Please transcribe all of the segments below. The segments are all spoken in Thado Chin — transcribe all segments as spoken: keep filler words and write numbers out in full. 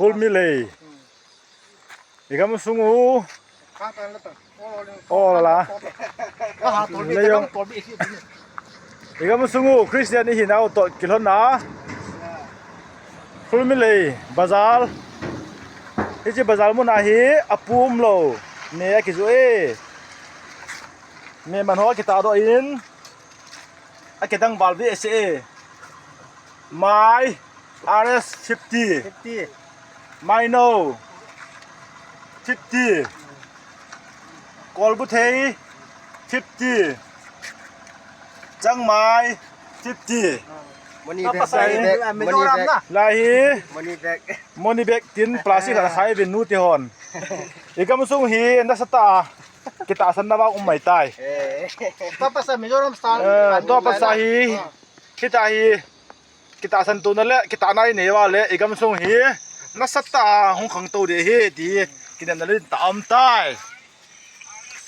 Khulmilei. Igam sung u. O la. Igam sung u Christian ihinau toh kilhonna. Khulmilei bazar. Hiche bazar muna hi apu umlou. Me akijoh e. Me man ho akitahdoh in. Akidang val behseh e. Mai, R S fifty. Fifty. Maino, fifty. Kolbuthei, fifty. Changmai, fifty. Money bag, money bag, money bag. Lai hi. Money bag. Money bag tin plastic khat akhai uvin nu te hon. Igam sung hi nasatah a kitahsan na vang um mai tai. Tua pasal Mizoram style. Tua pasal hi, hita hi, kitahsan tona le, kitahna inei uva le, igam sung hi, nasatah a hung khangtou ding ahi, ti, kinepna le tah um tai.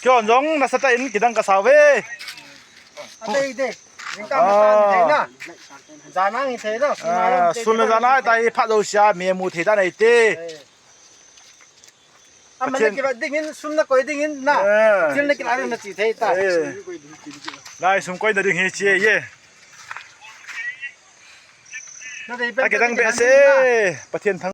Keiho jong nasatah in kidang kasa uve. Adei, dei. Jingkah masa thei na. Jana hi thei na. Sun le jana tai phat jousea, mi mu thei dan ahi te. Amani kivat dingin, sum nakoi dingin na. Thil nakilah na chi thei ta. Lai sum koina ding hi chi e. Akidang behseh. Pathen thang